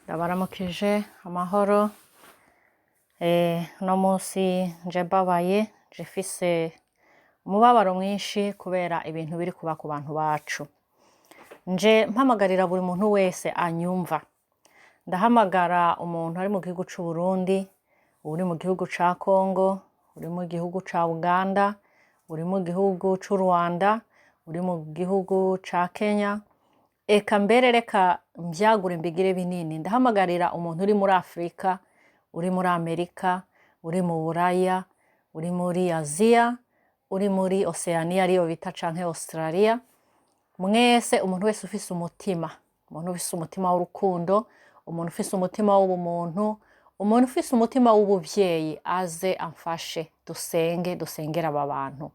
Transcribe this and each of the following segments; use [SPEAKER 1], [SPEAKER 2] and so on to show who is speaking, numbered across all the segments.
[SPEAKER 1] Ndabaramukije amahoro. Uno munsi nje mbabaye, nje mfise umubabaro mwinshi kubera ibintu biri kuba ku bantu bacu. Nje mpamagarira buri muntu wese anyumva. Ndahamagara umuntu ari mu gihugu c'u Burundi, uri mu gihugu ca Congo, uri mu gihugu ca Uganda, uri mu gihugu c'u Rwanda, uri mu gihugu ca Kenya, eka mbere reka mvyagure mbigire binini. Ndahamagarira umuntu uri muri Afrika, uri muri Amerika, uri mu Buraya, uri muri Aziya, uri muri Oceania ariyo bita canke Australia, mwese, umuntu wese ufise umutima, umuntu ufise umutima w'urukundo, umuntu ufise umutima w'ubumuntu, umuntu ufise umutima w'ubuvyeyi, aze amfashe dusenge, dusengere aba bantu.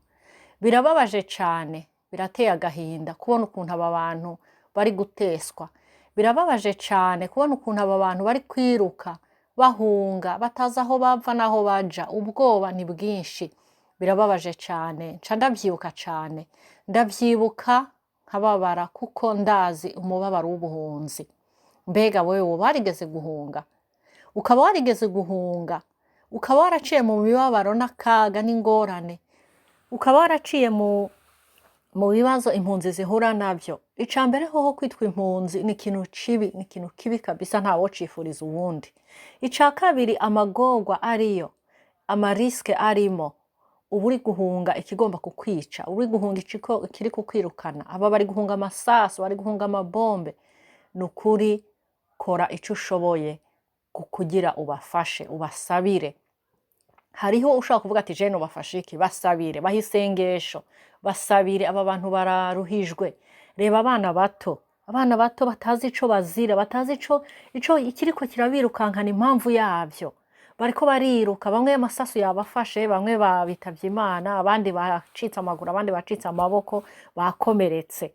[SPEAKER 1] Birababaje cane, birateye agahinda kubona ukuntu aba bantu bari guteswa. Birababaje cane kubona ukuntu aba bantu bari kwiruka bahunga, batazi aho bava n'aho baja, ubwoba ni bwinshi. Birababaje cane, nca ndavyibuka cane, ndavyibuka nkababara kuko ndazi umubabaro w'ubuhunzi. Mbega wewe woba warigeze guhunga? Ukaba warigeze guhunga, ukaba waraciye mu mibabaro n'akaga n'ingorane, ukaba waraciye mu bibazo impunzi zihura navyo. Ica mbere hoho, kwitwa impunzi ni ikintu kibi, ni ikintu kibi kabisa, ntawocifuriza uwundi. Ica kabiri, amagorwa ariyo, ama risques arimo, uba uri guhunga ikigomba kukwica, uba uri guhunga ikiri kukwirukana. Aba bari guhunga amasasu, bari guhunga amabombe. Ni ukuri, kora ico ushoboye kugira ubafashe, ubasabire. Hariho ushobora kuvuga ati: "Je nobafasha iki?" Basabire, bahe isengesho, basabire. Aba bantu bararuhijwe. Reba abana bato, abana bato batazi ico bazira, batazi ico ikiriko kirabirukankana, impamvu yavyo. Bariko bariruka, bamwe amasasu yabafashe, bamwe babitavye Imana, abandi bacitse amaguru, abandi bacitse amaboko, bakomeretse.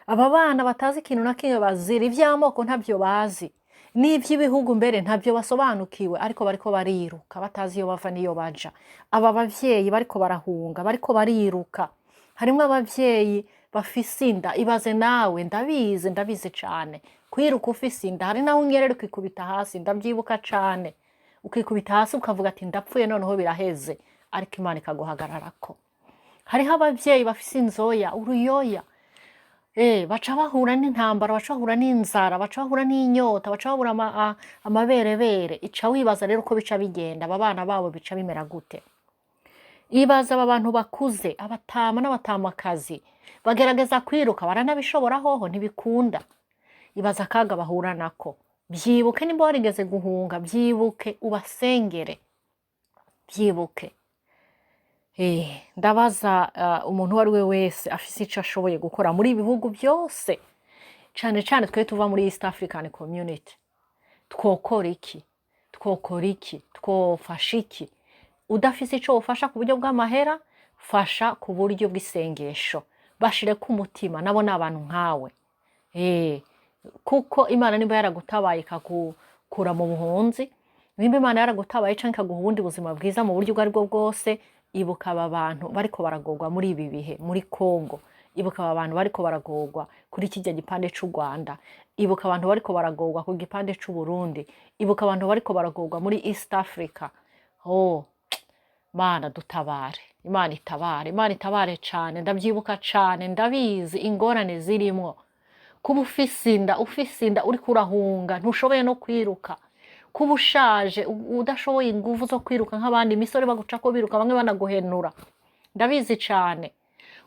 [SPEAKER 1] Aba bana batazi ikintu na kimwe bazira, ivy'amoko ntavyo bazi, n'ivy'ibihugu mbere ntavyo basobanukiwe, ariko bariko bariruka batazi iyo bava n'iyo baja. Aba bavyeyi bariko barahunga, bariko bariruka, harimwo abavyeyi bafise inda. Ibaze nawe, ndabizi, ndabizi cane kwiruka ufise inda. Hari naho unyerera ukikubita hasi, ndavyibuka cane, ukikubita hasi ukavuga ati: "Ndapfuye, noneho biraheze," ariko Imana ikaguhagararako. Hariho abavyeyi bafise inzoya, uruyoya. Baca bahura n'intambara, baca bahura n'inzara, baca bahura n'inyota, baca babura amaberebere. Ica wibaza rero uko bica bigenda, aba bana babo bica bimera gute? Ibaza aba bantu bakuze, abatama n'abatamakazi, bagerageza kwiruka, baranabishobora hoho ntibikunda. Ibaza akaga bahura nako. Vyibuke nimba warigeze guhunga, vyibuke ubasengere, vyibuke. Ndabaza umuntu uwo ari we wese afise ico ashoboye gukora muri ibi bihugu byose, cane cane twe tuva muri East African Community, twokora iki? Twokora iki? Twofasha iki? Udafise ico wofasha ku buryo bw'amahera, fasha ku buryo bw'isengesho. Bashireko umutima, nabo ni abantu nkawe. Kuko Imana nimba yaragutabaye ikagukura mu buhunzi, nimba Imana yaragutabaye canke ikaguha ubundi buzima bwiza mu buryo ubwo aribwo bwose, ibuka aba bantu bariko baragorwa muri ibi bihe muri Congo, ibuka aba bantu bariko baragorwa kuri kirya gipande c'u Rwanda, ibuka abantu bariko baragorwa ku gipande c'u Burundi, ibuka abantu bariko baragorwa muri East Africa. Oh Mana, dutabare! Imana itabare, Imana itabare cane. Ndavyibuka cane, ndabizi ingorane zirimwo kuba ufise inda, ufise inda uriko urahunga, ntushoboye no kwiruka, kuba ushaje, udashoboye inguvu zo kwiruka nk'abandi, imisore bagucako biruka, bamwe banaguhenura. Ndabizi cane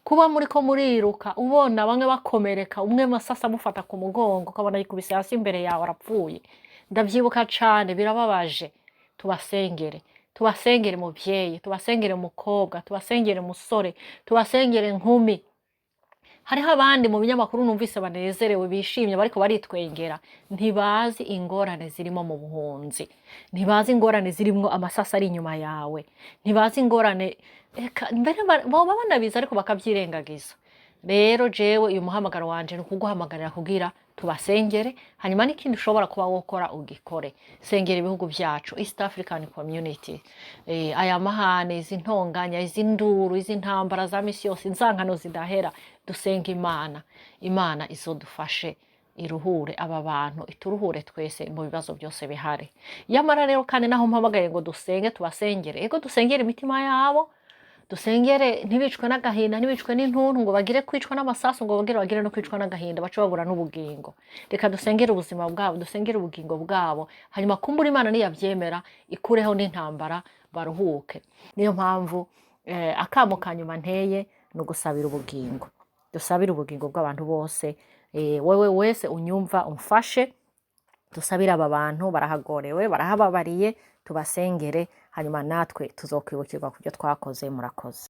[SPEAKER 1] kuba muriko muriruka ubona bamwe bakomereka, umwe masasa amufata ku mugongo, ukabona yikubise hasi imbere yawe arapfuye. Ndavyibuka cane, birababaje. Tubasengere, tubasengere muvyeyi, tubasengere mukobwa, tubasengere musore, tubasengere nkumi. Hariho abandi mu binyamakuru numvise banezerewe, bishimye, bariko baritwengera. Ntibazi ingorane zirimo mu buhunzi, ntibazi ingorane zirimwo amasasa ari inyuma yawe, ntibazi ingorane. Eka mbere boba banabizi ariko bakavyirengagiza. Rero jewe uyu muhamagaro wanje ni ukuguhamagarira kugira tubasengere. Hanyuma n'ikindi ushobora kuba wokora, ugikore. Sengera ibihugu vyacu, East African Community. Aya mahane, izi ntonganya, izi nduru, izi ntambara za misi yose, inzankano zidahera, dusenga Imana, Imana izodufashe. iruhure aba bantu, ituruhure twese mu bibazo byose bihari. Yamara rero kandi naho mpamagaye ngo dusenge, tubasengere, ego dusengere imitima yabo, dusengere ntibicwe n'agahinda, ntibicwe n'intuntu, ngo bagire kwicwa n'amasasu, ngo bagire no kwicwa n'agahinda bace babura n'ubugingo. Reka dusengere ubuzima bwabo, dusengere ubugingo bwabo, hanyuma kumbura Imana niyabyemera ikureho n'intambara baruhuke. Niyo mpamvu akamo ka nyuma nteye ni ugusabira ubugingo, dusabire ubugingo bw'abantu bose. Wewe wese unyumva umfashe dusabire aba bantu, barahagorewe, barahababariye, tubasengere, hanyuma natwe tuzokwibukirwa ku byo twakoze. Murakoze.